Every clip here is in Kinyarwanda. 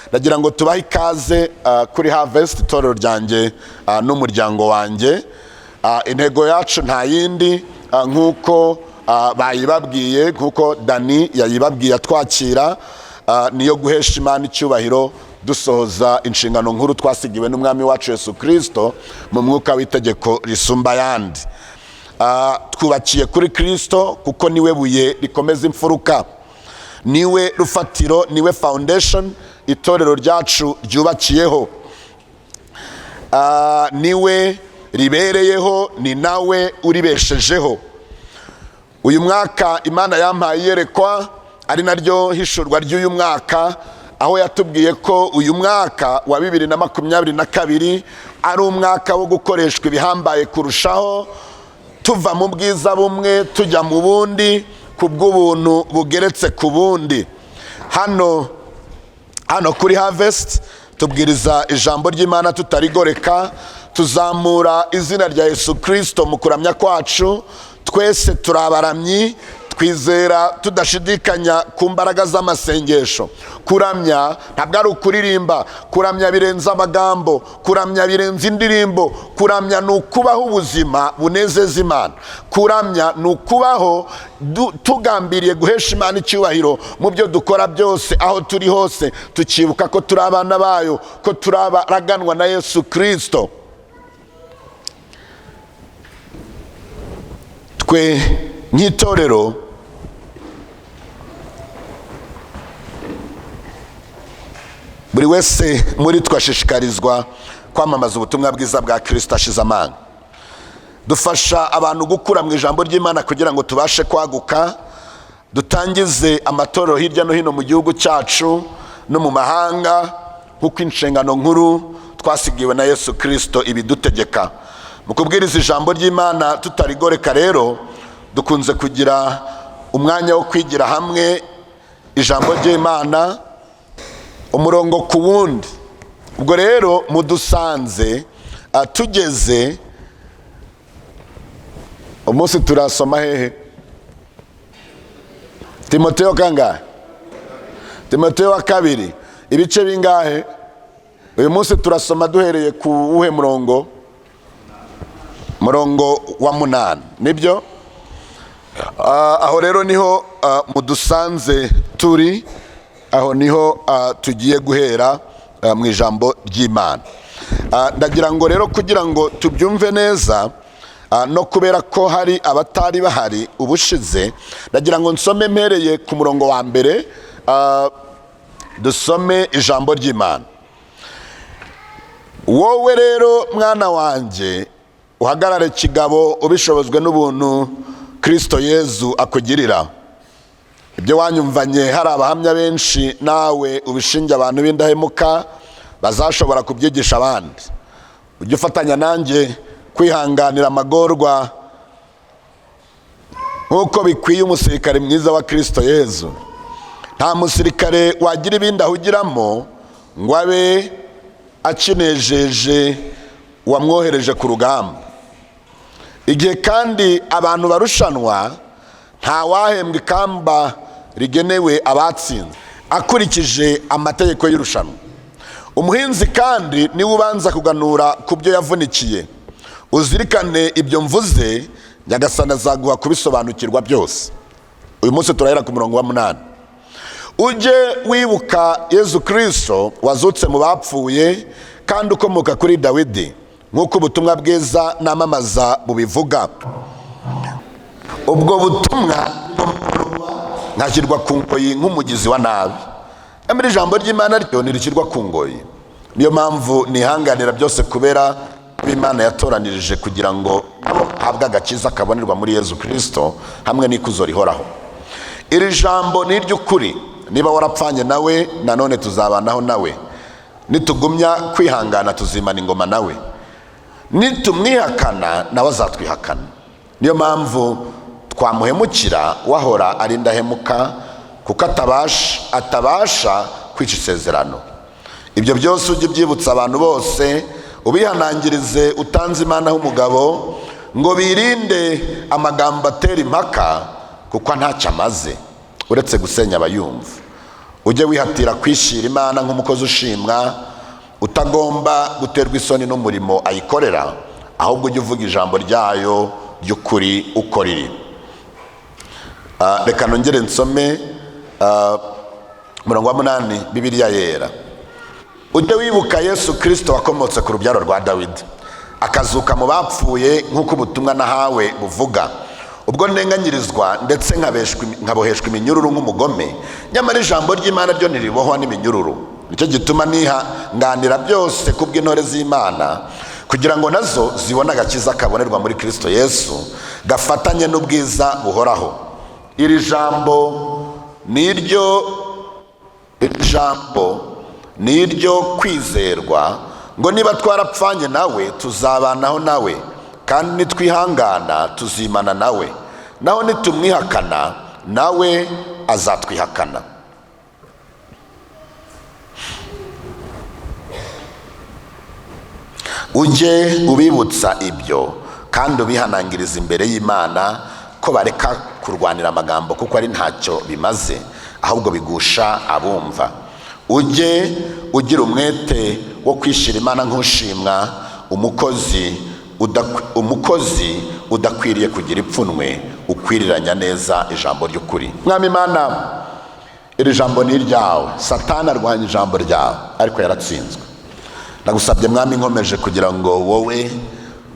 Ndagira ngo tubahe ikaze kuri Harvest, itorero ryanjye n'umuryango wanjye. Intego yacu nta yindi, nk'uko bayibabwiye, nk'uko Dani yayibabwiye atwakira, niyo guhesha Imana icyubahiro, dusohoza inshingano nkuru twasigiwe n'Umwami wacu Yesu Kirisito mu mwuka w'itegeko risumba ayandi. Twubakiye kuri Kirisito kuko niwe buye rikomeza imfuruka, niwe rufatiro, niwe foundation itorero ryacu ryubakiyeho, niwe ribereyeho, ni nawe uribeshejeho. Uyu mwaka Imana yampaye iyerekwa, ari naryo hishurwa ry'uyu mwaka, aho yatubwiye ko uyu mwaka wa 2022 ari umwaka wo gukoreshwa ibihambaye kurushaho, tuva mu bwiza bumwe tujya mu bundi, ku bw'ubuntu bugeretse ku bundi. Hano kuri Harvest tubwiriza ijambo ry'Imana tutarigoreka, tuzamura izina rya Yesu Kirisito mu kuramya kwacu. Twese turi abaramyi, twizera tudashidikanya ku mbaraga z'amasengesho. Kuramya ntabwo ari ukuririmba, kuramya birenze amagambo, kuramya birenze indirimbo. Kuramya ni ukubaho ubuzima bunezeza Imana. Kuramya ni ukubaho tugambiriye guhesha Imana icyubahiro mu byo dukora byose, aho turi hose, tukibuka ko turi abana bayo, ko turi abaraganwa na Yesu Kirisito. Twe nk'itorero buri wese muri twe ashishikarizwa kwamamaza ubutumwa bwiza bwa Kirisito ashize amanga. Dufasha abantu gukura mu ijambo ry'Imana kugira ngo tubashe kwaguka, dutangize amatorero hirya no hino mu gihugu cyacu no mu mahanga, nk'uko inshingano nkuru twasigiwe na Yesu Kirisito ibidutegeka. Mu kubwiriza ijambo ry'Imana tutarigoreka rero, dukunze kugira umwanya wo kwigira hamwe ijambo ry'Imana umurongo ku wundi. Ubwo rero mudusanze tugeze umunsi turasoma hehe? Timoteyo kangahe? Timoteyo wa kabiri ibice bingahe? Uyu munsi turasoma duhereye ku wuhe murongo? Murongo wa 8, nibyo? Aho rero niho mudusanze turi, aho niho tugiye guhera mu ijambo ry'Imana. Ndagira ngo rero kugira ngo tubyumve neza, no kubera ko hari abatari bahari ubushize, ndagira ngo nsome mpereye ku murongo wa mbere, dusome ijambo ry'Imana. Wowe rero mwana wanjye, uhagarare kigabo ubishobozwe n'ubuntu Kristo Yezu akugirira. Ibyo wanyumvanye hari abahamya benshi, nawe ubishinge abantu b'indahemuka bazashobora kubyigisha abandi. Ujye ufatanya nanjye kwihanganira amagorwa nk'uko bikwiye umusirikare mwiza wa Kristo Yezu. Nta musirikare wagira ibindi ahugiramo ngo abe akinejeje uwamwohereje ku rugamba. Igihe kandi abantu barushanwa, nta wahembwa ikamba rigenewe abatsinze akurikije amategeko y'irushanwa. Umuhinzi kandi niwe ubanza kuganura ku byo yavunikiye. Uzirikane ibyo mvuze, Nyagasani azaguha kubisobanukirwa byose. Uyu munsi turahera ku murongo wa 8. Ujye wibuka Yezu Kristo wazutse mu bapfuye kandi ukomoka kuri Dawidi, nk'uko ubutumwa bwiza namamaza bubivuga. Ubwo butumwa nkashyirwa ku ngoyi nk'umugizi wa nabi. Nyamara ijambo ry'Imana ryo ntirishyirwa ku ngoyi. Niyo mpamvu nihanganira byose kubera Imana yatoranirije kugira ngo abo ahabwe agakiza kabonerwa muri Yezu Kristo hamwe n'ikuzo rihoraho. Iri jambo ni iry'ukuri, niba warapfanye nawe nanone tuzabanaho nawe, nitugumya kwihangana tuzimana ingoma nawe, nitumwihakana nawe azatwihakana. Niyo mpamvu twamuhemukira wahora ari indahemuka, kuko atabasha kwica isezerano. Ibyo byose ujye ubyibutsa abantu bose, ubihanangirize utanze Imana h'umugabo, ngo birinde amagambo atera impaka, kuko ntacyo amaze uretse gusenya abayumva. Ujye wihatira kwishyira Imana nk'umukozi ushimwa, utagomba guterwa isoni n'umurimo ayikorera, ahubwo ujye uvuga ijambo ryayo ry'ukuri uko riri. Reka nongere nsome umurongo wa 8, Bibiliya Yera. Ujye wibuka Yesu Kirisito wakomotse ku rubyaro rwa Dawidi, akazuka mu bapfuye, nk'uko ubutumwa nahawe buvuga. Ubwo ndenganyirizwa ndetse nkaboheshwa iminyururu nk'umugome, nyamara ijambo ry'Imana ryo ntiribohwa n'iminyururu. Nicyo gituma nihanganira byose kubw'intore z'Imana, kugira ngo nazo zibone agakiza kabonerwa muri Kirisito Yesu, gafatanye n'ubwiza buhoraho. Iri jambo ni ijambo ni iryo kwizerwa, ngo niba twarapfanye nawe, tuzabanaho nawe, kandi nitwihangana tuzimana nawe, naho nitumwihakana, nawe azatwihakana. Ujye ubibutsa ibyo kandi ubihanangiriza imbere y'Imana ko bareka kurwanira amagambo, kuko ari ntacyo bimaze, ahubwo bigusha abumva. Ujye ugira umwete wo kwishyira Imana nk'ushimwa, umukozi udakwiriye kugira ipfunwe, ukwiriranya neza ijambo ry'ukuri. Mwami Imana, iri jambo ni iryawe. Satani arwanya ijambo ryawe, ariko yaratsinzwe. Ndagusabye Mwami, nkomeje, kugira ngo wowe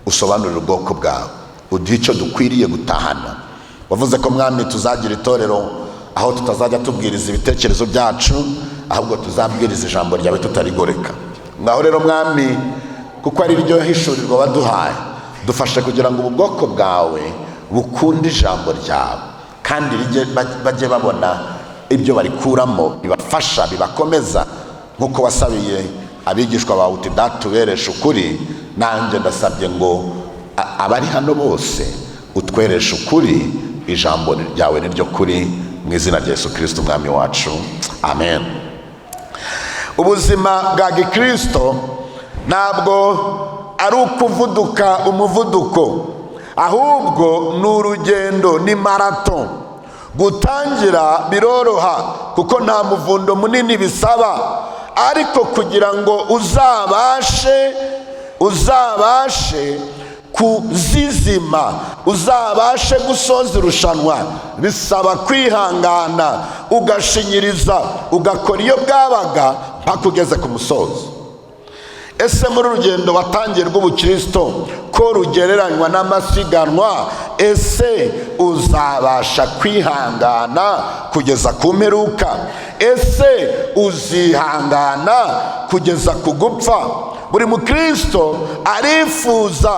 usobanurire ubwoko bwawe, uduhe icyo dukwiriye gutahana. Wavuze ko, Mwami, tuzagira itorero aho tutazajya tubwiriza ibitekerezo byacu, ahubwo tuzabwiriza ijambo ryawe tutarigoreka. Ngaho rero Mwami, kuko ari ryo hishurirwa waduhaye, dufashe kugira ngo ubu bwoko bwawe bukunde ijambo ryawe, kandi bajye babona ibyo barikuramo bibafasha, bibakomeza, nk'uko wasabiye abigishwa bawe uti: "Data, ubereshe ukuri." Nanjye ndasabye ngo abari hano bose utwereshe ukuri. Ijambo ryawe ni ryo kuri. Mu izina rya Yesu Kirisito Umwami wacu, amen. Ubuzima bwa gikirisito ntabwo ari ukuvuduka umuvuduko, ahubwo ni urugendo, ni marato. Gutangira biroroha kuko nta muvundo munini bisaba, ariko kugira ngo uzabashe kuzizima, uzabashe gusoza irushanwa, bisaba kwihangana, ugashinyiriza, ugakora iyo bwabaga mpaka ugeze ku musozo. Ese muri urugendo watangiye rw'ubukirisito, ko rugereranywa n'amasiganwa, ese uzabasha kwihangana kugeza ku mperuka? Ese uzihangana kugeza ku gupfa? Buri mukristo arifuza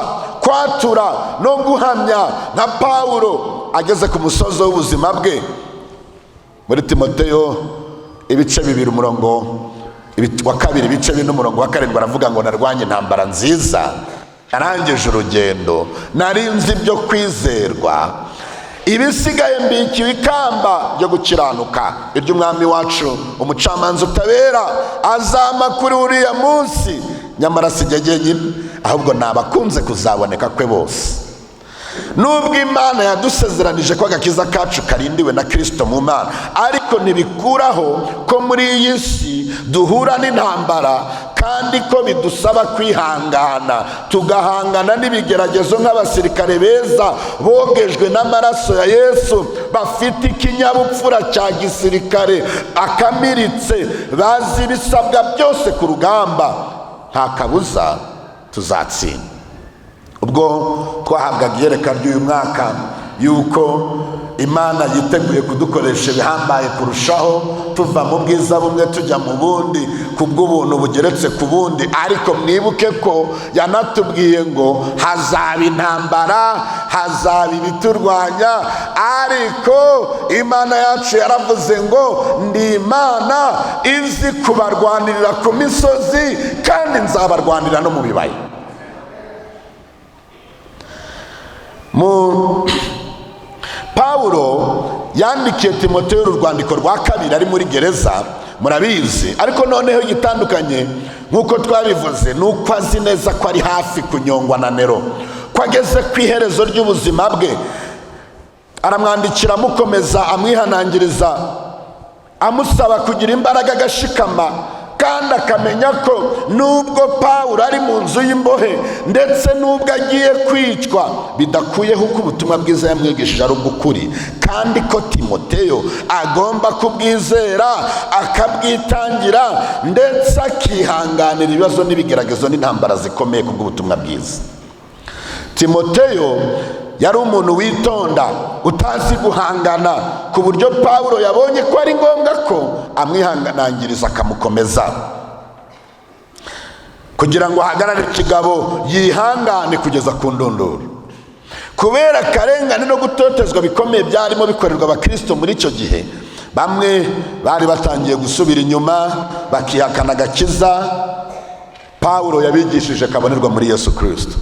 kwatura no guhamya nka Pawulo ageze ku musozo w'ubuzima bwe. Muri Timoteyo ibice 2 umurongo wa 2, ibice 4 umurongo wa 7, aravuga ngo: "Narwanye intambara nziza, narangije urugendo, narinze ibyo kwizerwa. Ibisigaye mbikiwe ikamba ryo gukiranuka, iry'Umwami wacu umucamanza utabera azama kuri uriya munsi. Nyamara si jye jyenyine, ahubwo ni abakunze kuzaboneka kwe bose." Nubwo Imana yadusezeranije ko agakiza kacu karindiwe na Kirisito mu Mana, ariko ntibikuraho ko muri iyi si duhura n'intambara, kandi ko bidusaba kwihangana, tugahangana n'ibigeragezo nk'abasirikare beza bogejwe n'amaraso ya Yesu, bafite ikinyabupfura cya gisirikare akamiritse, bazi ibisabwa byose ku rugamba. Nta kabuza tuzatsinda. Ubwo twahabwaga iyereka ry'uyu mwaka yuko Imana yiteguye kudukoresha ibihambaye kurushaho, tuva mu bwiza bumwe tujya mu bundi, ku bw'ubuntu bugeretse ku bundi, ariko mwibuke ko yanatubwiye ngo hazaba intambara, hazaba ibiturwanya, ariko Imana yacu yaravuze ngo: "Ndi Imana izi kubarwanirira ku misozi, kandi nzabarwanirira no mu bibaya." Mu Pawulo yandikiye Timoteyo uru rwandiko rwa kabiri ari muri gereza, murabizi. Ariko noneho igitandukanye, nk'uko twabivuze, ni uko azi neza ko ari hafi kunyongwa na Nero, ko ageze ku iherezo ry'ubuzima bwe. Aramwandikira amukomeza, amwihanangiriza, Amusaba kugira imbaraga, agashikama, kandi akamenya ko nubwo Pawulo ari mu nzu y'imbohe, ndetse nubwo agiye kwicwa, bidakuyeho ko ubutumwa bwiza yamwigishije ari ubw'ukuri, kandi ko Timoteyo agomba kubwizera, akabwitangira, ndetse akihanganira ibibazo n'ibigeragezo n'intambara zikomeye kubw'ubutumwa bwiza. Timoteyo yari umuntu witonda, utazi guhangana, ku buryo Pawulo yabonye ko ari ngombwa ko amwihanangiriza, akamukomeza kugira ngo ahagarare ikigabo, yihangane kugeza ku ndunduro. Kubera akarengane no gutotezwa bikomeye byarimo bikorerwa Abakristo muri icyo gihe, bamwe bari batangiye gusubira inyuma, bakihakana agakiza Pawulo yabigishije kabonerwa muri Yesu Kirisito.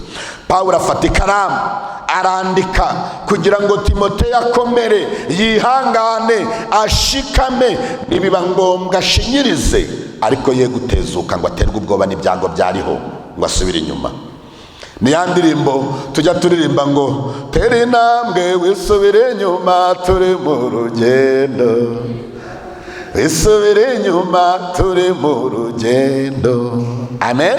Pawulo afata ikaramu arandika kugira ngo Timoteyo akomere, yihangane, ashikame, nibiba ngombwa ashinyirize, ariko ye gutezuka ngo aterwe ubwoba n'ibyago byariho ngo asubire inyuma. Ni ya ndirimbo tujya turirimba ngo: "Tera intambwe, wisubire inyuma, turi mu rugendo, wisubire inyuma, turi mu rugendo." Amen.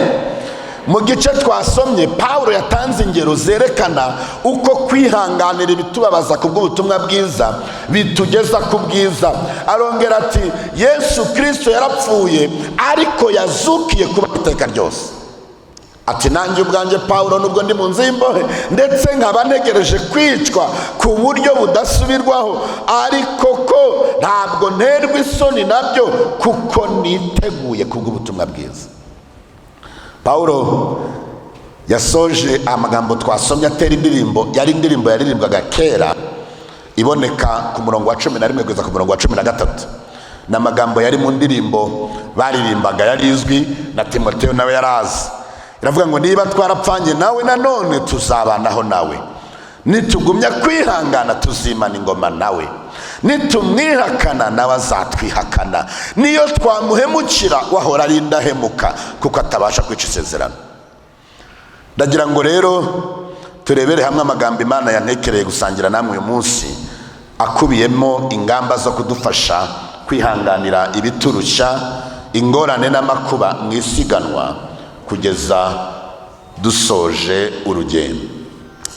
Mu gice twasomye, Pawulo yatanze ingero zerekana uko kwihanganira ibitubabaza ku bw'ubutumwa bwiza bitugeza ku bwiza. Arongera ati: "Yesu Kirisito yarapfuye, ariko yazukiye kuba iteka ryose." Ati: "Nanjye ubwanjye Pawulo, nubwo ndi mu nzu y'imbohe, ndetse nkaba ntegereje kwicwa ku buryo budasubirwaho, ariko ko ntabwo nterwa isoni nabyo, kuko niteguye kubw'ubutumwa bwiza." Pawulo yasoje amagambo twasomye atera indirimbo. Yari indirimbo yaririmbwaga kera, iboneka ku murongo wa 11 kugeza ku murongo wa 13. Ni amagambo yari mu ndirimbo baririmbaga, yari izwi na Timoteyo, nawe yarazi. Iravuga ngo: "Niba twarapfanye nawe, nanone tuzabanaho nawe; nitugumya kwihangana, tuzimana ingoma nawe; nitumwihakana, nawe azatwihakana; niyo twamuhemukira, wahora ari indahemuka, kuko atabasha kwica isezerano." Ndagira ngo rero turebere hamwe amagambo Imana yantekereye gusangira namwe uyu munsi, akubiyemo ingamba zo kudufasha kwihanganira ibiturushya, ingorane n'amakuba mu isiganwa kugeza dusoje urugendo.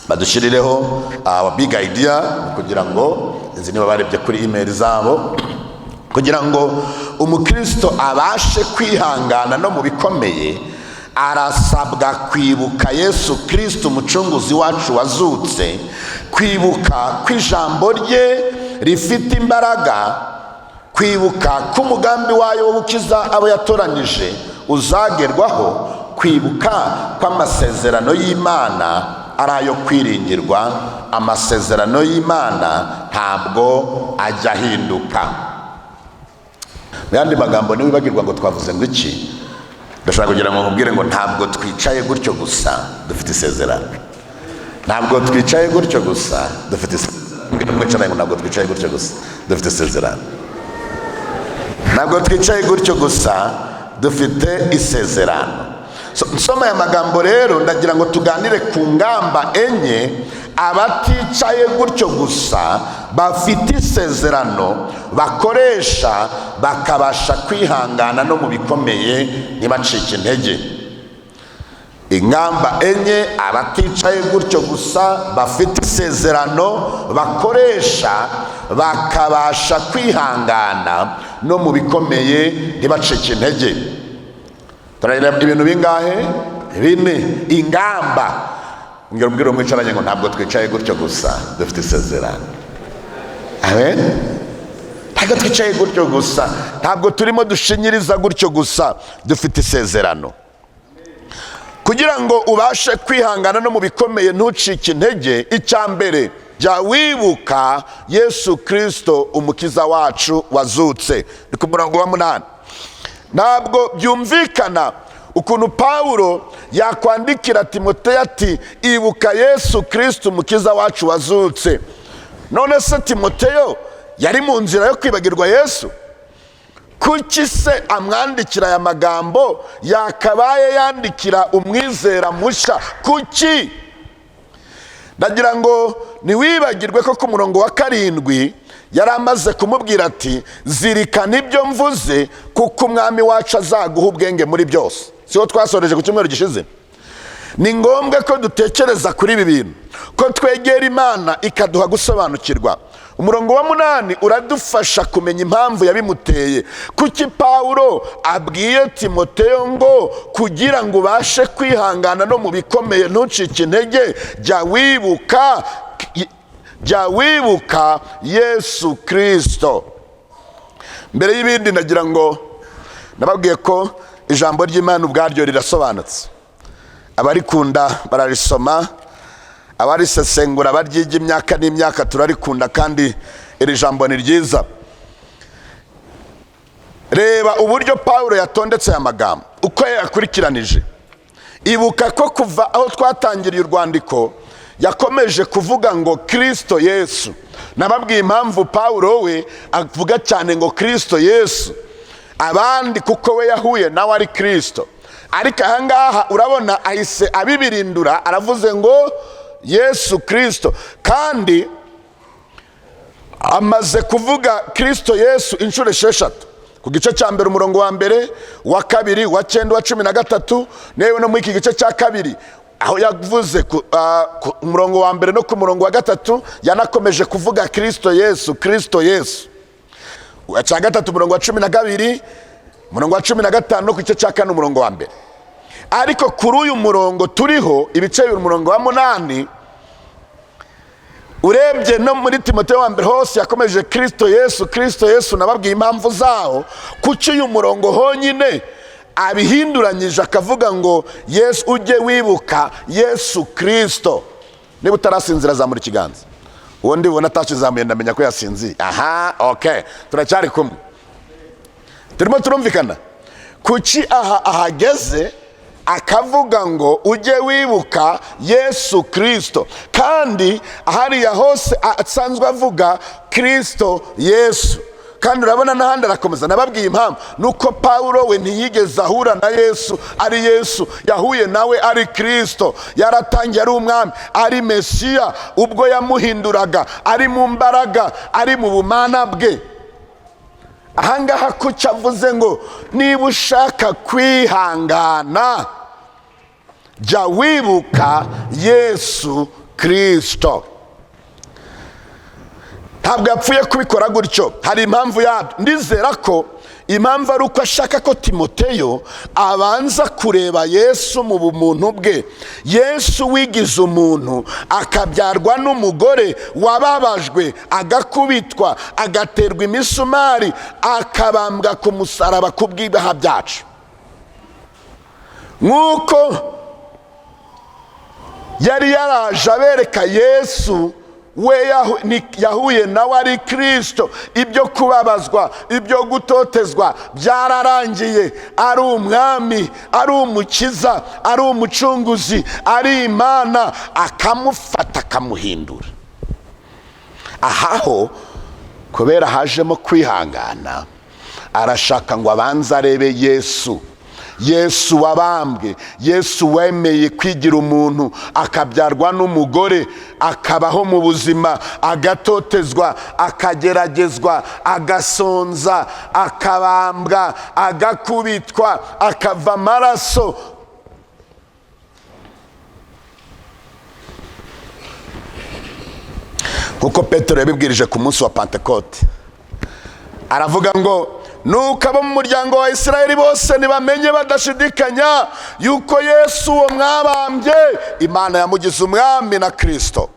Badushyirireho big idea, kugira ngo izi niba barebye kuri email zabo. Kugira ngo umukristo abashe kwihangana no mu bikomeye, arasabwa kwibuka Yesu Kirisito, umucunguzi wacu wazutse, kwibuka ko ijambo rye rifite imbaraga, kwibuka ko umugambi wayo wo gukiza abo yatoranyije uzagerwaho, kwibuka ko amasezerano y'Imana ari ayo kwiringirwa. Amasezerano y'Imana ntabwo ajya ahinduka. Mu yandi magambo, ntiwibagirwa ngo twavuze ngo iki. Ndashaka kugira ngo nkubwire ngo ntabwo twicaye gutyo gusa, dufite isezerano. Ntabwo twicaye gutyo gusa, dufite isezerano. Mwicaranye ngo: "Ntabwo twicaye gutyo gusa, dufite isezerano." Ntabwo twicaye gutyo gusa, dufite isezerano. Nsoma aya magambo rero, ndagira ngo tuganire ku ngamba enye abaticaye gutyo gusa bafite isezerano bakoresha, bakabasha kwihangana no mu bikomeye, ntibacike intege. Ingamba enye abaticaye gutyo gusa bafite isezerano bakoresha, bakabasha kwihangana no mu bikomeye, ntibacike intege. Turareba ibintu bingahe? Bine. Ingamba. Ngira ubwira mwicaranye ngo: "Ntabwo twicaye gutyo gusa, dufite isezerano." Amen. Ntabwo twicaye gutyo gusa, ntabwo turimo dushinyiriza gutyo gusa, dufite isezerano. Kugira ngo ubashe kwihangana no mu bikomeye, ntucike intege, icya mbere, jya wibuka Yesu Kirisito, umukiza wacu wazutse. Ni ku murongo wa 8. Ntabwo byumvikana ukuntu Pawulo yakwandikira Timoteyo ati: "Ibuka Yesu Kirisito, umukiza wacu wazutse." None se Timoteyo yari mu nzira yo kwibagirwa Yesu? Kuki se amwandikira aya magambo yakabaye yandikira umwizera mushya? Kuki? Ndagira ngo ntiwibagirwe ko ku murongo wa 7 Yari amaze kumubwira ati: "Zirikana ibyo mvuze, kuko Umwami wacu azaguha ubwenge muri byose." Siho twasoreje ku cyumweru gishize? Ni ngombwa ko dutekereza kuri ibi bintu, ko twegera Imana ikaduha gusobanukirwa. Umurongo wa 8 uradufasha kumenya impamvu yabimuteye. Kuki Pawulo abwiye Timoteyo ngo kugira ngo ubashe kwihangana no mu bikomeye, ntucike intege, jya wibuka Yesu Kirisito? Mbere y'ibindi, ndagira ngo nababwiye ko ijambo ry'Imana ubwaryo rirasobanutse. Abarikunda bararisoma, abarisesengura baryiga imyaka n'imyaka. Turarikunda kandi iri jambo ni ryiza. Reba uburyo Pawulo yatondetse aya magambo, uko yayakurikiranije. Ibuka ko kuva aho twatangiriye urwandiko yakomeje kuvuga ngo Kirisito Yesu. Nababwiye impamvu Pawulo we avuga cyane ngo Kirisito Yesu, abandi kuko we yahuye nawe ari Kirisito. Ariko ahangaha urabona ahise abibirindura, aravuze ngo Yesu Kirisito, kandi amaze kuvuga Kirisito Yesu inshuro 6 ku gice cya mbere, umurongo wa mbere, wa kabiri, wa 9, wa 13, newe no muri iki gice cya kabiri aho yavuze ku murongo wa mbere no ku murongo wa gatatu, yanakomeje kuvuga Kirisito Yesu, Kirisito Yesu. Cya gatatu, umurongo wa 12, umurongo wa 15, no ku gice cya kane, umurongo wa mbere. Ariko kuri uyu murongo turiho, ibice bibiri, umurongo wa 8, urebye no muri Timoteyo wa mbere hose yakomeje Kirisito Yesu, Kirisito Yesu. Nababwiye impamvu zaho. Kuki uyu murongo honyine abihinduranyije, akavuga ngo Yesu, ujye wibuka Yesu Kirisito? Niba utarasinzira, zamura ikiganza. Uwo ndibona atakizamuye, ndamenya ko yasinziye. Aha, okay, turacyari kumwe, turimo turumvikana. Kuki aha ahageze akavuga ngo ujye wibuka Yesu Kirisito, kandi hariya hose asanzwe avuga Kirisito Yesu? Kandi urabona n'ahandi arakomeza. Nababwiye impamvu: nuko Pawulo we ntiyigeze ahura na Yesu ari Yesu, yahuye nawe ari Kirisito, yaratangiye ari umwami, ari Mesiya, ubwo yamuhinduraga ari mu mbaraga, ari mu bumana bwe. Ahangaha kuki avuze ngo niba ushaka kwihangana, jya wibuka Yesu Kirisito? Ntabwo yapfuye kubikora gutyo, hari impamvu yabyo. Ndizera ko impamvu ari uko ashaka ko Timoteyo abanza kureba Yesu mu bumuntu bwe, Yesu wigize umuntu akabyarwa n'umugore, wababajwe, agakubitwa, agaterwa imisumari, akabambwa ku musaraba ku bw'ibyaha byacu, nk'uko yari yaraje abereka Yesu we yahuye nawe ari Kirisito. Ibyo kubabazwa, ibyo gutotezwa byararangiye, ari umwami, ari umukiza, ari umucunguzi, ari Imana, akamufata akamuhindura. Ahaho kubera hajemo kwihangana, arashaka ngo abanze arebe Yesu, Yesu wabambwe, Yesu wemeye kwigira umuntu, akabyarwa n'umugore, akabaho mu buzima, agatotezwa, akageragezwa, agasonza, akabambwa, agakubitwa, akava amaraso. Nkuko Petero yabibwirije ku munsi wa Pantekote, aravuga ngo nuko abo mu muryango wa Isirayeli bose ntibamenye badashidikanya yuko Yesu uwo mwabambye, Imana yamugize umwami na Kirisito.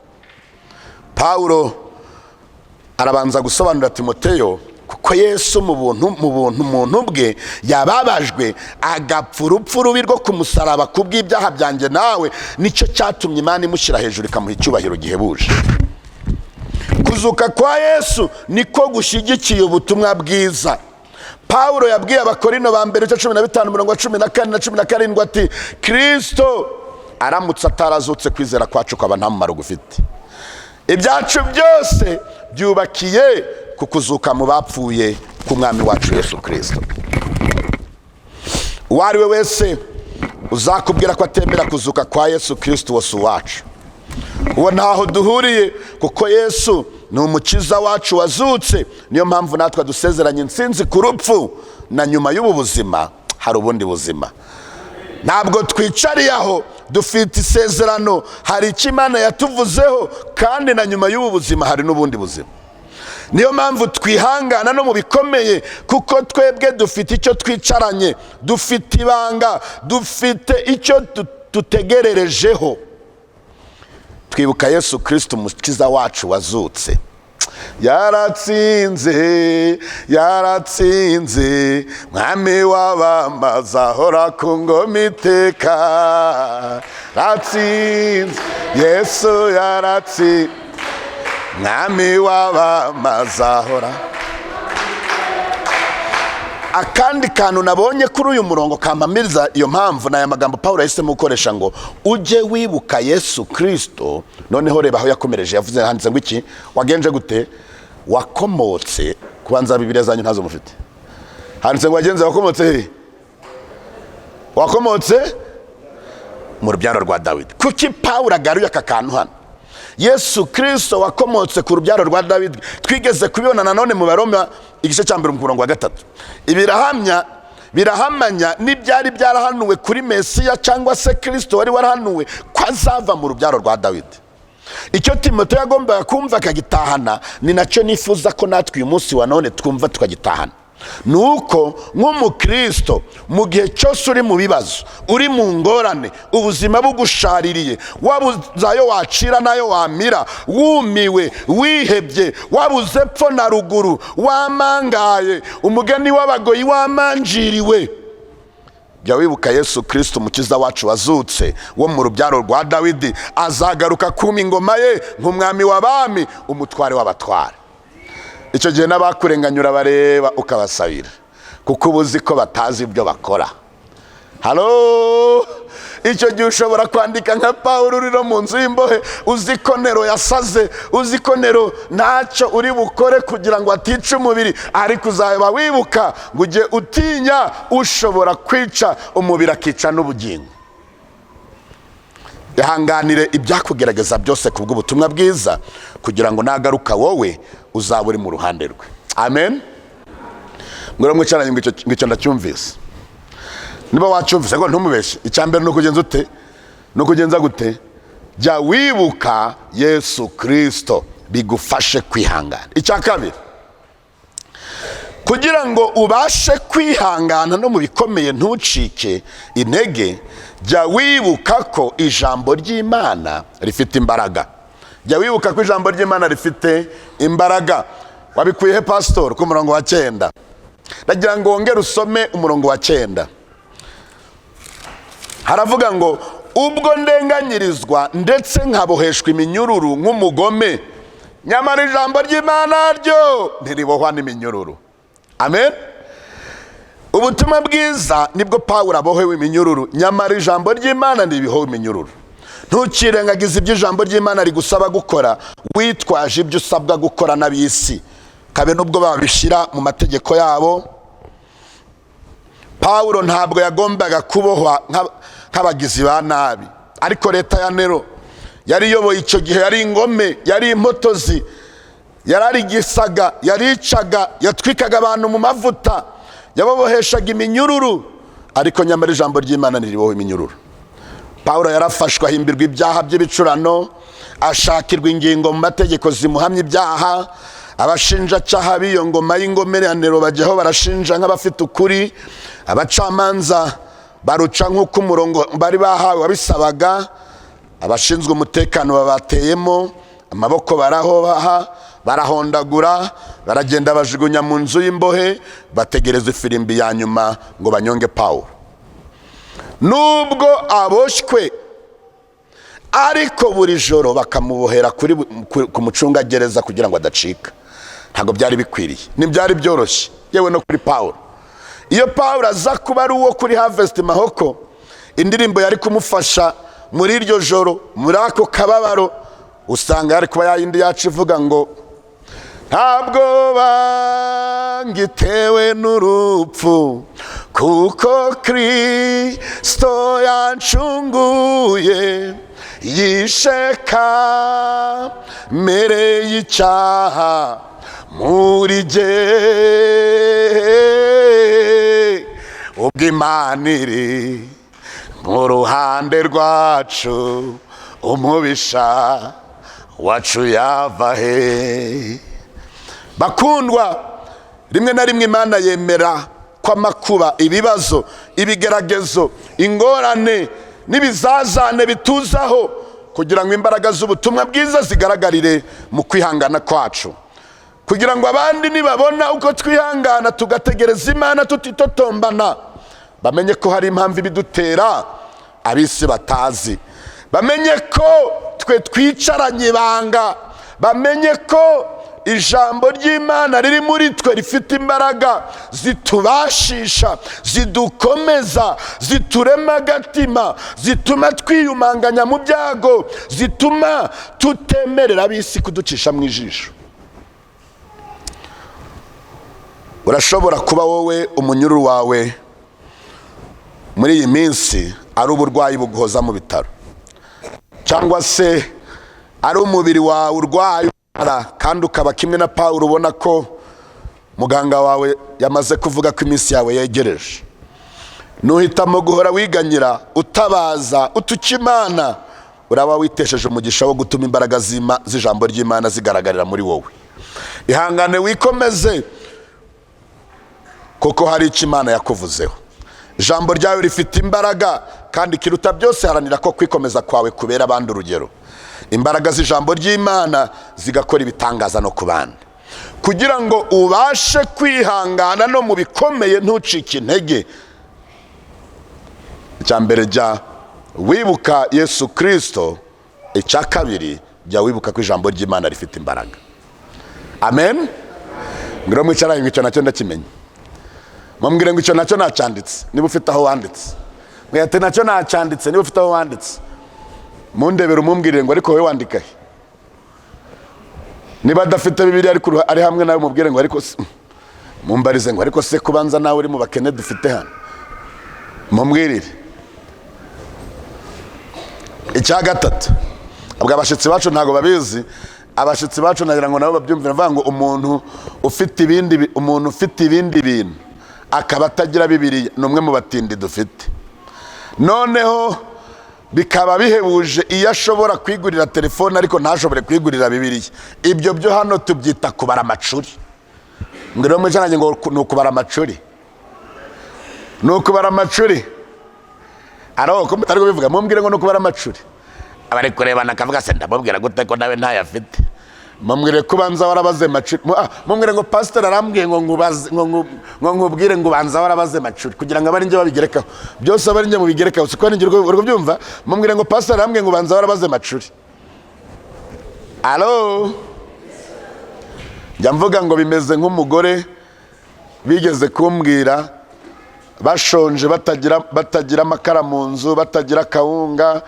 Pawulo arabanza gusobanurira Timoteyo kuko Yesu mu buntu muntu bwe yababajwe, agapfa urupfu rubi rwo ku musaraba ku bw'ibyaha byanjye nawe. Nicyo cyatumye Imana imushyira hejuru, ikamuha icyubahiro gihebuje. Kuzuka kwa Yesu niko gushyigikiye ubutumwa bwiza. Pawulo yabwiye Abakorino ba mbere, igice 15, umurongo wa 14 na 17, ati: "Kirisito aramutse atarazutse, kwizera kwacu kwaba nta mumaro gufite." Ibyacu byose byubakiye ku kuzuka mu bapfuye k'Umwami wacu Yesu Kirisito. Uwo ari we wese uzakubwira ko atemera kuzuka kwa Yesu Kirisito, wose uwacu uwo ntaho duhuriye, kuko Yesu Ni umukiza wacu wazutse. Niyo mpamvu natwe dusezeranye intsinzi ku rupfu, na nyuma y'ubu buzima hari ubundi buzima. Ntabwo twicariye aho, dufite isezerano, hari icyo Imana yatuvuzeho, kandi na nyuma y'ubu buzima hari n'ubundi buzima. Niyo mpamvu twihangana no mu bikomeye, kuko twebwe dufite icyo twicaranye, dufite ibanga, dufite icyo dutegererejeho. Twibuka Yesu Kirisito, umukiza wacu wazutse. Yaratsinze, yaratsinze, mwami w'abamaza, ahora ku ngoma iteka. Yaratsinze, Yesu yaratsinze, mwami w'abamaza ahora. Akandi kantu nabonye kuri uyu murongo kampamiriza iyo mpamvu ni aya magambo Paul yahisemo gukoresha ngo ujye wibuka Yesu Kirisito. Noneho reba aho yakomereje, yavuze, handitse ngo iki? Wagenje gute? Wakomotse. Kubanza Bibiliya zanyu ntazo mufite. Handitse ngo wagenze, wakomotse he? Wakomotse mu rubyaro rwa Dawidi. Kuki Paul agaruye aka kantu hano? Yesu Kirisito wakomotse ku rubyaro rwa Dawidi, twigeze kubibona nanone mu Baroma igice cya 1 mu murongo wa 3. Ibirahamya, birahamanya n'ibyari byarahanuwe kuri Mesiya cyangwa se Kirisito wari warahanuwe ko azava mu rubyaro rwa Dawidi. Icyo Timote yagombaga kumva akagitahana, ni nacyo nifuza ko natwe uyu munsi wa none twumva tukagitahana, ni uko nk'umukristo, mu gihe cyose uri mu bibazo, uri mu ngorane, ubuzima bugushaririye, wabuze ayo wacira n'ayo wamira, wumiwe, wihebye, wabuze epfo na ruguru, wamangaye, umugani w'abagoyi, wamanjiriwe, jya wibuka Yesu Kirisito, umukiza wacu wazutse, wo mu rubyaro rwa Dawidi. Azagaruka kuma ingoma ye nk'umwami w'abami, umutware w'abatware. Icyo gihe n'abakurenganyura bareba ukabasabira, kuko uba uzi ko batazi ibyo bakora. Halo, icyo gihe ushobora kwandika nka Paul uri no mu nzu y'imbohe, uzi ko Nero yasaze, uzi ko Nero ntacyo uri bukore kugira ngo atice umubiri, ariko uzaba wibuka ngo ujye utinya ushobora kwica umubiri akica n'ubugingo. Ihanganire ibyakugerageza byose ku bw'ubutumwa bwiza, kugira ngo nagaruka wowe uzaba uri mu ruhande rwe. Amen. Ngo mwicaranye, ngo icyo ndacyumvise. Niba wacyumvise ngo ntumubeshye. Icya mbere ni ukugenza ute? Ni ukugenza gute? Jya wibuka Yesu Kirisito, bigufashe kwihangana. Icya kabiri, kugira ngo ubashe kwihangana no mu bikomeye, ntucike intege, jya wibuka ko ijambo ry'Imana rifite imbaraga. Jya wibuka ko ijambo ry'Imana rifite imbaraga. Wabikuye he, pasitori? Ku murongo wa 9. Ndagira ngo wongere usome umurongo wa 9. Haravuga ngo: "Ubwo ndenganyirizwa ndetse nkaboheshwa iminyururu nk'umugome, nyamara ijambo ry'Imana ryo ntiribohwa n'iminyururu." Amen. Ubutumwa bwiza nibwo Pawulo abohewe iminyururu, nyamara ijambo ry'Imana ntiribohewe iminyururu. Ntukirengagize ibyo ijambo ry'Imana rigusaba gukora witwaje ibyo usabwa gukora n'ab'isi, kabe n'ubwo babishyira mu mategeko yabo. Pawulo ntabwo yagombaga kubohwa nk'abagizi ba nabi, ariko leta ya Nero yari iyoboye icyo gihe yari ingome, yari impotozi, yararigisaga, yaricaga, yatwikaga abantu mu mavuta, yababoheshaga iminyururu, ariko nyamara ijambo ry'Imana ntiriboha iminyururu. Pawulo yarafashwe, ahimbirwa ibyaha by'ibicurano, ashakirwa ingingo mu mategeko zimuhamya ibyaha. Abashinjacyaha b'iyo ngoma y'ingome ya Nero bajyaho barashinja nk'abafite ukuri, abacamanza baruca nk'uko umurongo bari bahawe wabisabaga, abashinzwe umutekano babateyemo amaboko, barahobaha, barahondagura, baragenda bajugunya mu nzu y'imbohe, bategereza ifirimbi ya nyuma ngo banyonge Pawulo. Nubwo aboshywe, ariko buri joro bakamubohera ku mucungagereza kugira ngo adacika. Ntabwo byari bikwiriye, ntibyari byoroshye, yewe no kuri Pawulo. Iyo Pawulo aza kuba ari uwo kuri Harvest Mahoko, indirimbo yari kumufasha muri iryo joro, muri ako kababaro, usanga yari kuba yayindi yacu ivuga ngo: "Ntabwo bangitewe n'urupfu, kuko Kirisito yancunguye." Yishe kamere y'icyaha muri jye. Ubwo Imana iri mu ruhande rwacu, umubisha wacu yava he? Bakundwa, rimwe na rimwe Imana yemera ko amakuba, ibibazo, ibigeragezo, ingorane n'ibizazane bituzaho, kugira ngo imbaraga z'ubutumwa bwiza zigaragarire mu kwihangana kwacu, kugira ngo abandi nibabona uko twihangana tugategereza Imana tutitotombana, bamenye ko hari impamvu ibidutera ab'isi batazi, bamenye ko twe twicaranye ibanga, bamenye ko ijambo ry'Imana riri muri twe rifite imbaraga zitubashisha, zidukomeza, ziturema agatima, zituma twiyumanganya mu byago, zituma tutemerera ab'isi kuducisha mu ijisho. Urashobora kuba wowe umunyururu wawe muri iyi minsi ari uburwayi buguhoza mu bitaro, cyangwa se ari umubiri wawe urwaye, kandi ukaba kimwe na Pawulo ubona ko muganga wawe yamaze kuvuga ko iminsi yawe yegereje. Nuhitamo guhora wiganyira, utabaza, utuka Imana, uraba witesheje umugisha wo gutuma imbaraga z'ijambo ry'Imana zigaragarira muri wowe. Ihangane, wikomeze, kuko hari icyo Imana yakuvuzeho. Ijambo ryawe rifite imbaraga, kandi kiruta byose haranira ko kwikomeza kwawe kubera abandi urugero. Imbaraga z'ijambo ry'Imana zigakora ibitangaza no ku bandi, kugira ngo ubashe kwihangana no mu bikomeye ntucike intege. Icya mbere, jya wibuka Yesu Kirisito. Icya kabiri, jya wibuka ko ijambo ry'Imana rifite imbaraga. Amen. Ngwino mwicaranye, ngo icyo nacyo ndakimenya. Mubwire ngo icyo nacyo nacyanditse, niba ufite aho wanditse. Mwete nacyo nacyanditse, niba ufite aho wanditse. Mundebere umumbwirire ngo ariko wowe wandika he? Niba adafite Bibiliya ariko ari hamwe nawe, mubwire ngo ariko se, mumbarize ngo ariko se kubanza nawe uri mu bakene dufite hano, mumbwirire. Icya gatatu, ubwo abashyitsi bacu ntabwo babizi, abashyitsi bacu nagira ngo nabo babyumvire, bavuga ngo umuntu ufite ibindi bintu akaba atagira Bibiliya ni umwe mu batindi dufite. Noneho bikaba bihebuje iyo ashobora kwigurira telefone ariko ntashobore kwigurira Bibiliya. Ibyo byo hano tubyita kubara amacuri. Ngwino mwicaranye ngo ni ukubara amacuri, ni ukubara amacuri. Aro ko mutari kubivuga, mumbwire ngo ni ukubara amacuri. Abari kurebana akavuga se ndamubwira gute ko nawe ntayo afite? Mumbwire ko ubanza warabaze macuri. Mumbwire ngo pastor arambwiye ngo nkubaze, ngo nkubwire ngo ubanza warabaze macuri, kugira ngo abari njye babigerekaho byose, abari njye mubigerekaho, siko ninjye uri kubyumva. Mumbwire ngo pastor arambwiye ngo ubanza warabaze macuri. Alo, njya mvuga ngo bimeze nk'umugore bigeze kumbwira, bashonje, batagira amakara mu nzu, batagira kawunga,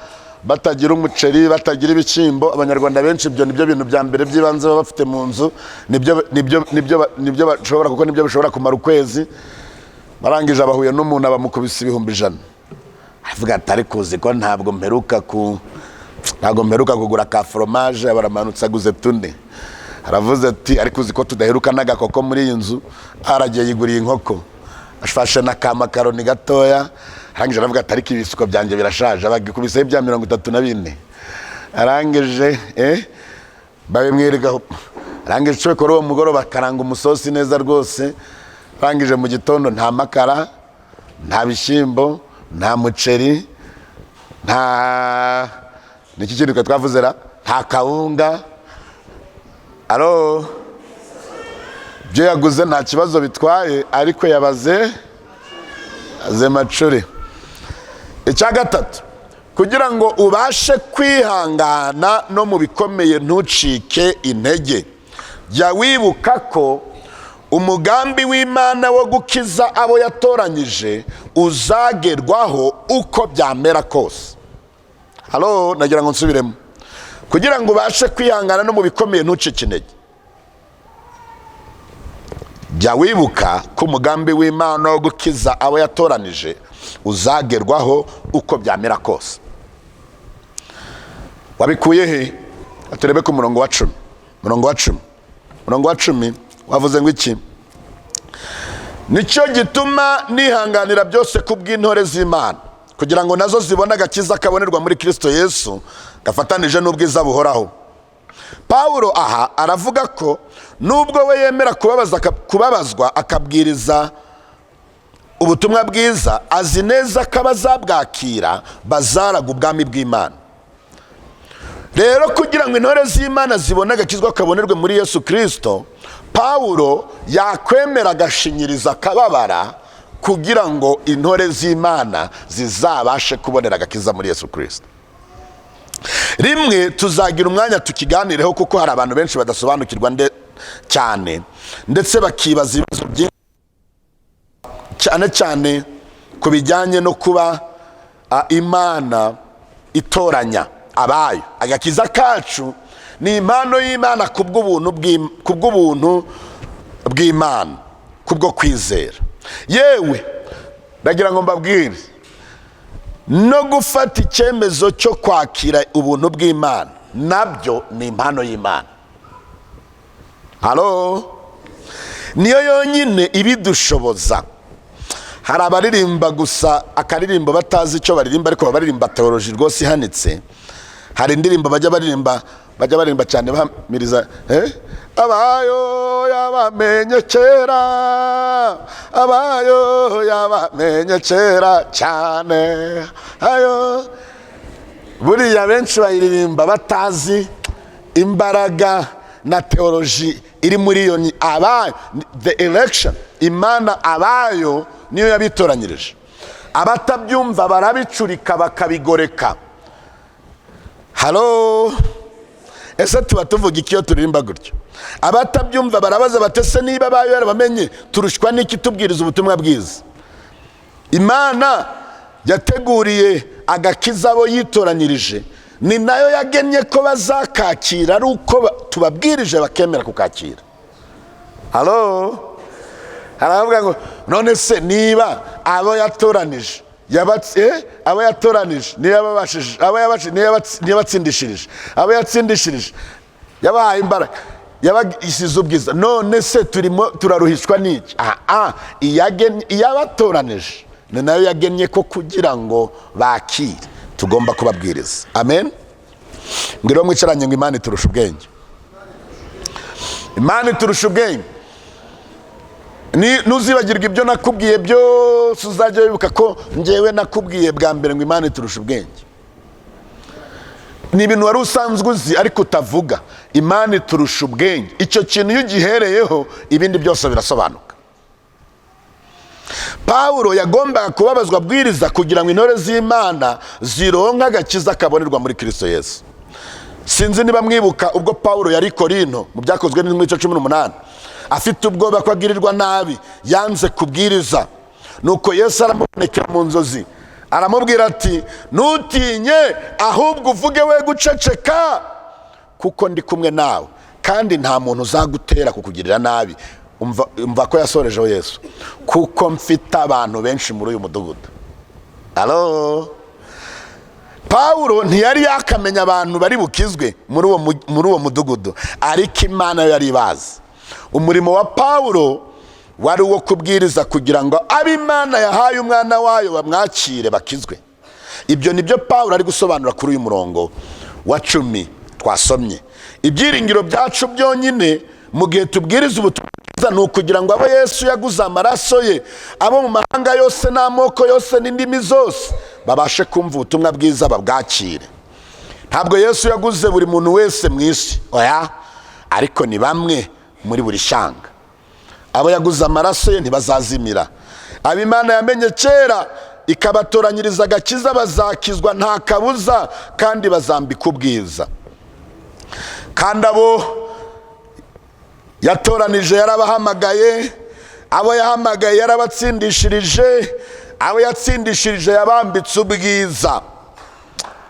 batagira umuceri, batagira ibishyimbo. Abanyarwanda benshi ibyo nibyo bintu bya mbere by'ibanze baba bafite mu nzu, nibyo bashobora, kuko nibyo bishobora kumara ukwezi. Barangije abahuye n'umuntu abamukubise 100,000, avuga ati ariko uzi ko ntabwo mperuka kugura ka fromage. Baramanutse aguze tune. Aravuze ati ariko uzi ko tudaheruka n'agakoko muri iyi nzu. Aragiye yiguriye inkoko, afashe na ka makaroni gatoya. Arangije aravuga ati ariko ibisuko byanjye birashaje. Abagikubiseho ibya 34. Arangije babimwereka. Arangije cyo kuri uwo mugoroba akaranga umusosi neza rwose. Arangije mu gitondo nta makara, nta bishyimbo, nta muceri, nta niki kintu twavuze ra, nta kawunga. Alo, ibyo yaguze nta kibazo bitwaye, ariko yabaze aze macuri. Icya gatatu, kugira ngo ubashe kwihangana no mu bikomeye ntucike intege, jya wibuka ko umugambi w'Imana wo gukiza abo yatoranyije uzagerwaho uko byamera kose. Halo, nagira ngo nsubiremo. Kugira ngo ubashe kwihangana no mu bikomeye ntucike intege, jya wibuka ko umugambi w'Imana wo gukiza abo yatoranije uzagerwaho uko byamera kose. Wabikuye he? Turebe ku murongo wa 10. Murongo wa 10, murongo wa 10 wavuze ngo iki? Nicyo gituma nihanganira byose kubw'intore z'Imana, kugira ngo nazo zibone agakiza kabonerwa muri Kristo Yesu gafatanije n'ubwiza buhoraho. Pawulo aha aravuga ko nubwo we yemera kubabazwa akabwiriza ubutumwa bwiza, azi neza ko abazabwakira bazaraga ubwami bw'Imana. Rero kugira ngo intore z'Imana zibone agakizwa kabonerwe muri Yesu Kirisito, Pawulo yakwemera agashinyiriza, akababara, kugira ngo intore z'Imana zizabashe kubonera agakiza muri Yesu Kirisito. Rimwe tuzagira umwanya tukiganireho, kuko hari abantu benshi badasobanukirwa cyane, ndetse bakibaza ibibazo byinshi cyane cyane ku bijyanye no kuba Imana itoranya abayo. Agakiza kacu ni impano y'Imana kubw'ubuntu bw'Imana, kubwo kwizera. Yewe, ndagira ngo mbabwire, no gufata icyemezo cyo kwakira ubuntu bw'Imana nabyo ni impano y'Imana. Halo, niyo yonyine ibidushoboza. Hari abaririmba gusa akaririmbo batazi icyo baririmba, ariko baba baririmba teoloji rwose ihanitse. Hari indirimbo bajya baririmba cyane bahamiriza, abayo yabamenye kera, abayo yabamenye kera cyane ayo. Buriya benshi bayiririmba batazi imbaraga na teoloji iri muri iyo. Ni abayo, the election. Imana abayo niyo yabitoranyirije. Abatabyumva barabicurika, bakabigoreka. Halo, ese tuba tuvuga iki iyo turirimba gutyo? Abatabyumva barabaza bati: "Ese niba abayo yarabamenye, turushywa n'iki tubwiriza ubutumwa bwiza?" Imana yateguriye agakiza abo yitoranyirije, ni nayo yagennye ko bazakakira ari uko tubabwirije bakemera kukakira. Halo, haravuga ngo: "None se niba abo yatoranije abo yatoranije niyo yababashije, abo yabashije niyo yabatsindishirije, abo yatsindishirije yabahaye imbaraga, yabasize ubwiza, none se turimo turaruhishwa n'iki?" Aha, iyabatoranije ni nayo yagennye ko kugira ngo bakire tugomba kubabwiriza. Amen. Mbwira uwo mwicaranye ngo: "Imana iturusha ubwenge, Imana iturusha ubwenge." Ntuzibagirwe ibyo nakubwiye byose, uzajya wibuka ko ngewe nakubwiye bwa mbere ngo Imana iturusha ubwenge. Ni ibintu wari usanzwe uzi ariko utavuga. Imana iturusha ubwenge. Icyo kintu iyo ugihereyeho, ibindi byose birasobanuka. Pawulo yagombaga kubabazwa abwiriza kugira ngo intore z'Imana zironke agakiza kabonerwa muri Kirisito Yesu. Sinzi niba mwibuka ubwo Pawulo yari i Korinto mu Byakozwe n'Intumwa 18, afite ubwoba ko agirirwa nabi, yanze kubwiriza. Nuko Yesu aramubonekera mu nzozi, aramubwira ati: "Ntutinye, ahubwo uvuge we guceceka, kuko ndi kumwe nawe, kandi nta muntu uzagutera kukugirira nabi." Umva ko yasorejeho Yesu: "Kuko mfite abantu benshi muri uyu mudugudu." Alo, Pawulo ntiyari yakamenya abantu bari bukizwe muri uwo mudugudu, ariko Imana yo yari ibazi. Umurimo wa Pawulo wari uwo kubwiriza kugira ngo abo Imana yahaye umwana wayo bamwakire, bakizwe. Ibyo ni byo Pawulo ari gusobanura kuri uyu murongo wa 10 twasomye. Ibyiringiro byacu byonyine mu gihe tubwiriza ubutumwa bwiza ni ukugira ngo abo Yesu yaguze amaraso ye, abo mu mahanga yose n'amoko yose n'indimi zose, babashe kumva ubutumwa bwiza, babwakire. Ntabwo Yesu yaguze buri muntu wese mu isi, oya, ariko ni bamwe muri buri shyanga. Abo yaguze amaraso ye ntibazazimira. Abo Imana yamenye kera ikabatoranyiriza agakiza bazakizwa nta kabuza, kandi bazambika ubwiza. Kandi abo yatoranije yarabahamagaye, abo yahamagaye yarabatsindishirije, abo yatsindishirije yabambitse ubwiza.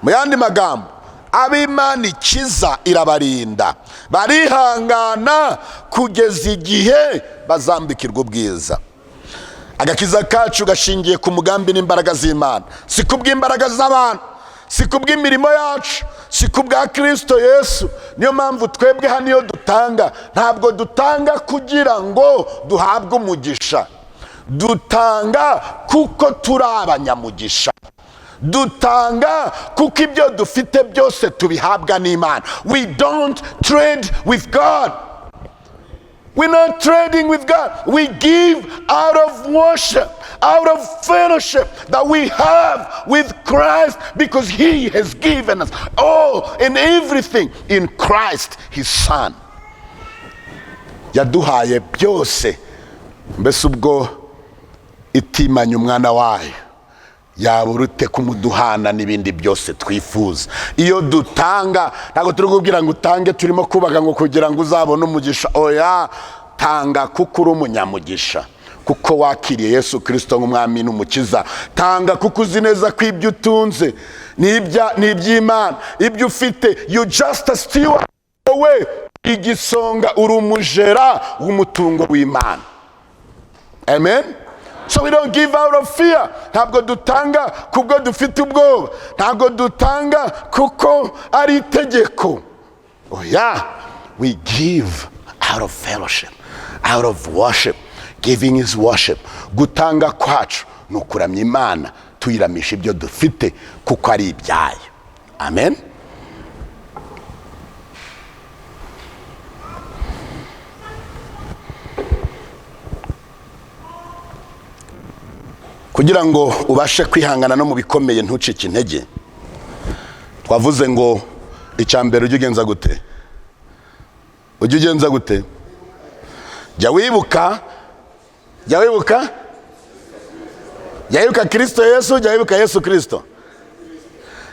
Mu yandi magambo, abo Imana ikiza irabarinda, barihangana kugeza igihe bazambikirwa ubwiza. Agakiza kacu gashingiye ku mugambi n'imbaraga z'Imana, si kubw'imbaraga z'abantu, si kubw'ubwenge bw'abantu, si kubw'ubuhanga bw'abantu, ahubwo ni Si kubw'imirimo yacu, si kubwa Kirisito Yesu. Niyo mpamvu twebwe hano iyo dutanga, ntabwo dutanga kugira ngo duhabwe umugisha, dutanga kuko turi abanyamugisha, dutanga kuko ibyo dufite byose tubihabwa n'Imana. We don't trade with God. We're not trading with God. We give out of worship, out of fellowship that we have with Christ, because He has given us all and everything in Christ, His Son. Yaduhaye byose. Mbese ubwo itimanye umwana wayo, yaba urute kumuduhana n'ibindi byose twifuza? Iyo dutanga, ntabwo turi kubwira ngo utange turimo kubaka ngo kugira ngo uzabone umugisha. Oya, tanga kuko uri umunyamugisha, kuko wakiriye Yesu Kirisito nk'umwami n'umukiza. Tanga kuko uzi neza ko ibyo utunze ni iby'Imana. Ibyo ufite, you just a steward. Wowe igisonga, uri umujera w'umutungo w'Imana. Amen. So we don't give out of fear. Ntabwo dutanga kubwo dufite ubwoba, ntabwo dutanga kuko ari itegeko. Oya, we give out of fellowship, out of worship. Giving is worship. Gutanga kwacu ni ukuramya Imana, tuyiramisha ibyo dufite kuko ari ibyayo. Amen. Kugira ngo ubashe kwihangana no mu bikomeye, ntucike intege, twavuze ngo icya mbere, ujye ugenza gute? Ujye ugenza gute? Jya wibuka, jya wibuka, jya wibuka Kirisito Yesu, jya wibuka Yesu Kirisito,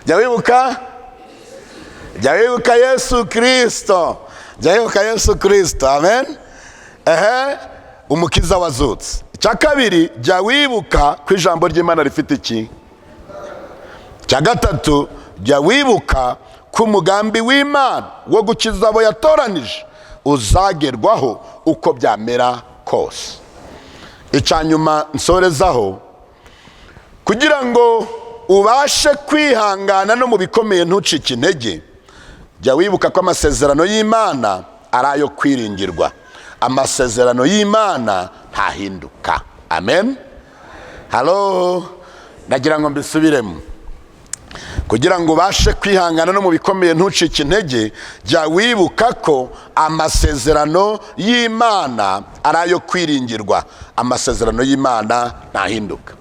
jya wibuka, jya wibuka Yesu Kirisito, jya wibuka Yesu Kirisito. Amen. Ehe, umukiza wazutse. Icya kabiri, jya wibuka ko ijambo ry'Imana rifite iki. Icya gatatu, jya wibuka ko umugambi w'Imana wo gukiza abo yatoranije uzagerwaho uko byamera kose. Icya nyuma nsorezaho, kugira ngo ubashe kwihangana no mu bikomeye, ntucike intege, jya wibuka ko amasezerano y'Imana ari ayo kwiringirwa. Amasezerano y'Imana ntahinduka. Amen. Halo, ndagira ngo mbisubiremo. Kugira ngo ubashe kwihangana no mu bikomeye, ntucike intege, jya wibuka ko amasezerano y'Imana ari ayo kwiringirwa. Amasezerano y'Imana ntahinduka.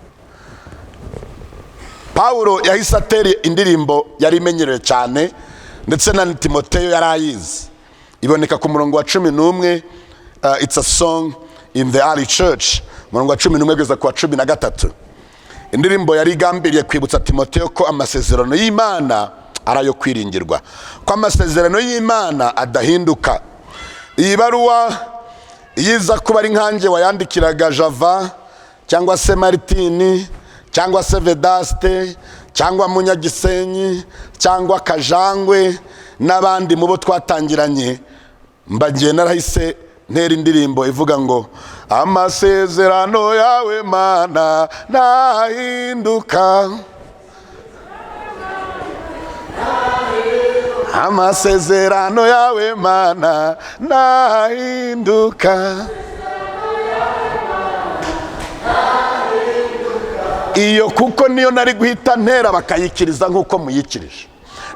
Pawulo yahise atera indirimbo yari imenyerewe cyane, ndetse na Timoteyo yari ayizi. Iboneka ku murongo wa 11. It's a song in the early church. Umurongo wa 11 kugeza ku wa 13. Indirimbo yari igambiriye kwibutsa Timoteyo ko amasezerano y'Imana ari ayo kwiringirwa, ko amasezerano y'Imana adahinduka. Iyi baruwa, iyo iza kuba ari nkanjye wayandikiraga Java, cyangwa se Maritini, cyangwa se Vedaste, cyangwa Munyagisenyi, cyangwa Kajangwe n'abandi mu bo twatangiranye, mbagiye narahise ntera indirimbo ivuga ngo: "Amasezerano yawe Mana ntahinduka, amasezerano yawe Mana ntahinduka." Iyo kuko niyo nari guhita ntera, bakayikiriza nk'uko muyikirije.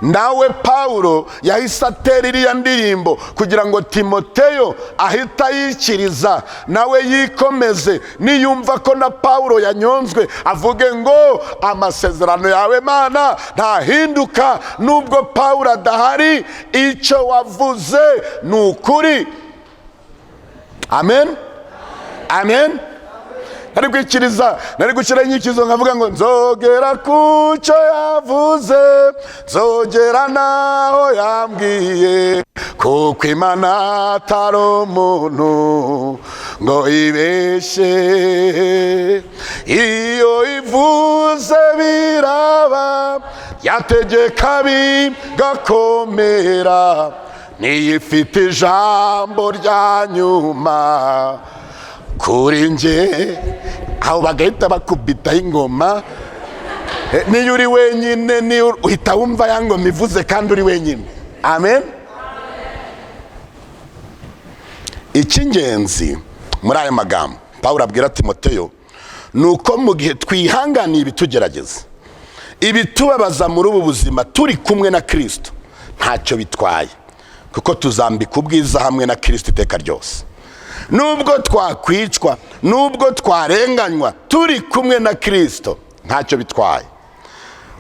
Nawe Pawulo yahise atera iriya ndirimbo kugira ngo Timoteyo ahite ayikiriza, nawe yikomeze. Niyumva ko na Pawulo yanyonzwe, avuge ngo: "Amasezerano yawe Mana ntahinduka. Nubwo Pawulo adahari, icyo wavuze ni ukuri." Amen, amen. Nari kwikiriza, nari gushyiraho inyikizo nkavuga ngo: "Nzogera ku cyo yavuze, nzogera naho yambwiye, kuko Imana atari umuntu ngo ibeshye. Iyo ivuze biraba, yategeka bigakomera, niyo ifite ijambo rya nyuma kuri njye." Aho bagahita bakubitaho ingoma. Niyo uri wenyine, niyo uhita wumva ya ngoma ivuze kandi uri wenyine. Amen. Icy'ingenzi muri aya magambo Pawulo abwira Timoteyo ni uko mu gihe twihanganiye ibitugerageza, ibitubabaza muri ubu buzima turi kumwe na Kristo, ntacyo bitwaye, kuko tuzambika ubwiza hamwe na Kristo iteka ryose. Nubwo twakwicwa, nubwo twarenganywa, turi kumwe na Kristo ntacyo bitwaye,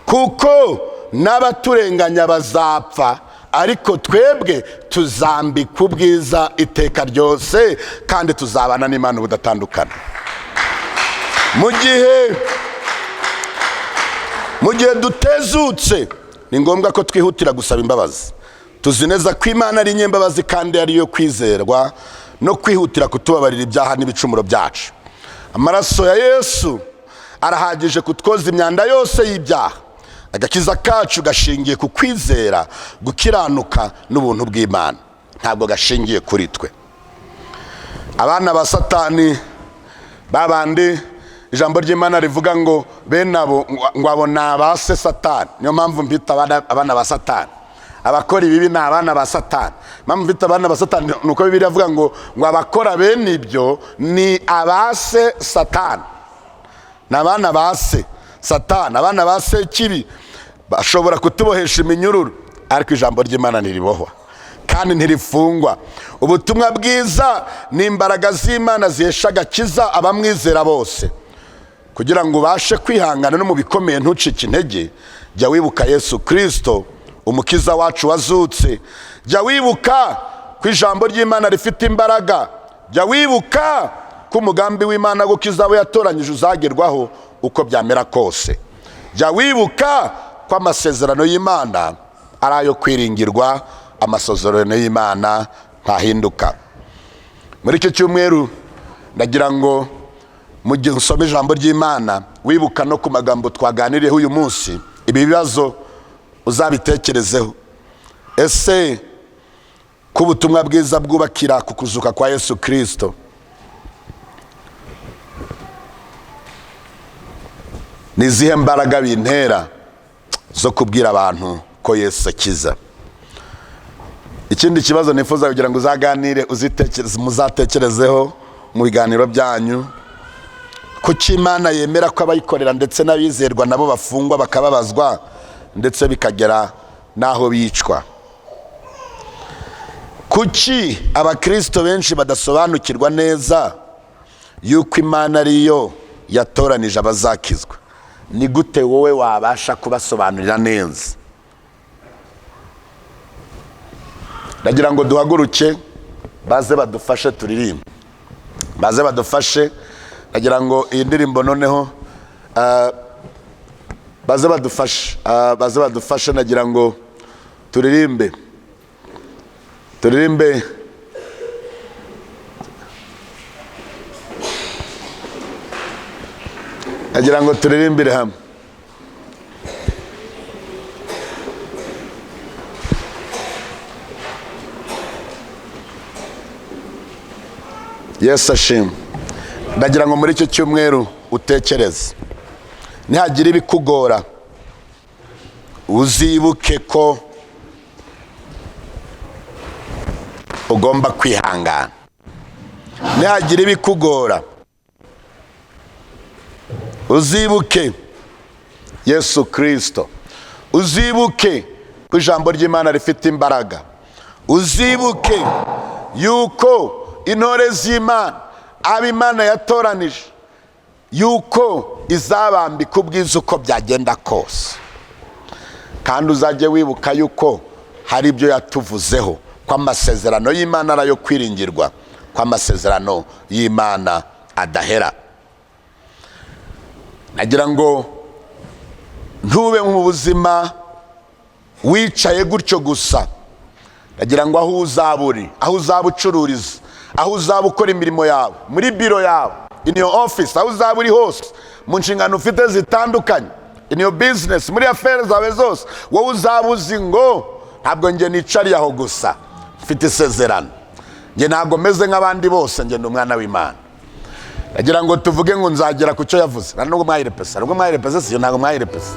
kuko n'abaturenganya bazapfa, ariko twebwe tuzambika ubwiza iteka ryose, kandi tuzabana n'Imana ubudatandukana. Mu gihe dutezutse, ni ngombwa ko twihutira gusaba imbabazi. Tuzi neza ko Imana ari inyembabazi kandi ari iyo kwizerwa, no kwihutira kutubabarira ibyaha n'ibicumuro byacu. Amaraso ya Yesu arahagije kutwoza imyanda yose y'ibyaha. Agakiza kacu gashingiye ku kwizera, gukiranuka n'ubuntu bw'Imana, ntabwo gashingiye kuri twe. Abana ba Satani babandi ijambo ry'Imana rivuga ngo bene abo ngo abo ni abase Satani. Niyo mpamvu mbita abana ba Satani. Abakora ibibi ni abana ba Satani. Mpamvu mbita abana ba Satani ni uko Bibiliya ivuga ngo abakora bene ibyo ni abase Satani. Ni abana ba se Satani, abana ba se kibi bashobora kutubohesha iminyururu, ariko ijambo ry'Imana ntiribohwa kandi ntirifungwa. Ubutumwa bwiza ni imbaraga z'Imana zihesha agakiza abamwizera bose. Kugira ngo ubashe kwihangana no mu bikomeye ntucike intege, jya wibuka Yesu Kristo umukiza wacu wazutse. Jya wibuka ko ijambo ry'Imana rifite imbaraga. Jya wibuka ko umugambi w'Imana gukiza abo yatoranyije uzagerwaho uko byamera kose. Jya wibuka ko amasezerano y'Imana ari ayo kwiringirwa, amasezerano y'Imana ntahinduka. Muri iki cyumweru ndagira ngo mu gihe usoma ijambo ry'Imana wibuka no ku magambo twaganiriyeho uyu munsi, ibi bibazo uzabitekerezeho. Ese ko ubutumwa bwiza bwubakira ku kuzuka kwa Yesu Kristo, ni izihe mbaraga bintera zo kubwira abantu ko Yesu akiza? Ikindi kibazo nifuza kugira ngo uzaganire, muzatekerezeho mu biganiro byanyu: kuki Imana yemera ko abayikorera ndetse n'abizerwa nabo bafungwa bakababazwa ndetse bikagera n'aho bicwa? Kuki abakristo benshi badasobanukirwa neza yuko Imana ariyo yatoranije abazakizwa? Ni gute wowe wabasha kubasobanurira neza? Ndagira ngo duhaguruke baze badufashe turirimbe, baze badufashe. Ndagira ngo iyi ndirimbo noneho baze badufashe, baze badufashe. Ndagira ngo turirimbe. Ndagira ngo turirimbire hamwe. Yesu ashimwe. Ndagira ngo muri icyo cyumweru utekereze, nihagira ibikugora uzibuke ko ugomba kwihangana. Nihagira ibikugora uzibuke Yesu Kristo, uzibuke ko ijambo ry'Imana rifite imbaraga, uzibuke yuko intore z'Imana, abo Imana yatoranije, yuko izabambika ubwiza uko byagenda kose. Kandi uzajye wibuka yuko hari ibyo yatuvuzeho, ko amasezerano y'Imana ari ayo kwiringirwa, ko amasezerano y'Imana adahera. Nagira ngo ntube mu buzima wicaye gutyo gusa. Nagira ngo aho uzaba uri, aho uzaba ucururiza, aho uzaba ukora imirimo yawe, muri biro yawe, in your office, aho uzaba uri hose, mu nshingano ufite zitandukanye, in your business, muri affaires zawe zose, wowe uzaba uzi ngo ntabwo njye nicariye aho gusa, mfite isezerano, njye ntabwo meze nk'abandi bose, njye ndi umwana w'Imana. Ndagira ngo tuvuge ngo nzagera ku cyo yavuze. Nta nubwo mwayirepese, nubwo mwayirepese, siyo, ntabwo mwayirepese.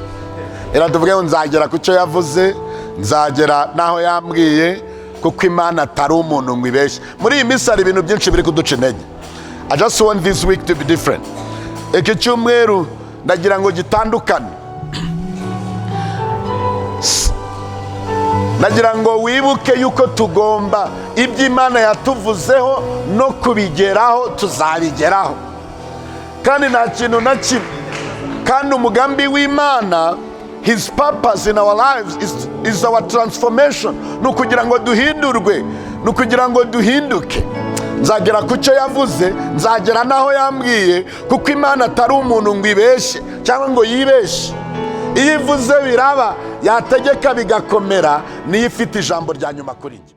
Reka tuvuge ngo nzagera ku cyo yavuze, nzagera n'aho yambwiye, kuko Imana atari umuntu ngo ibeshye. Muri iyi minsi hari ibintu byinshi biri kuduca intege. I just want this week to be different. Iki cyumweru ndagira ngo gitandukane. Ndagira ngo wibuke yuko tugomba ibyo Imana yatuvuzeho no kubigeraho, tuzabigeraho, kandi nta kintu na kimwe. Kandi umugambi w'Imana, his purpose in our lives is our transformation. Ni ukugira ngo duhindurwe, ni ukugira ngo duhinduke. Nzagera ku cyo yavuze, nzagera n'aho yambwiye, kuko Imana atari umuntu ngo ibeshye cyangwa ngo yibeshye. Iyo ivuze biraba, yategeka bigakomera. Niyo ifite ijambo rya nyuma kuri njye.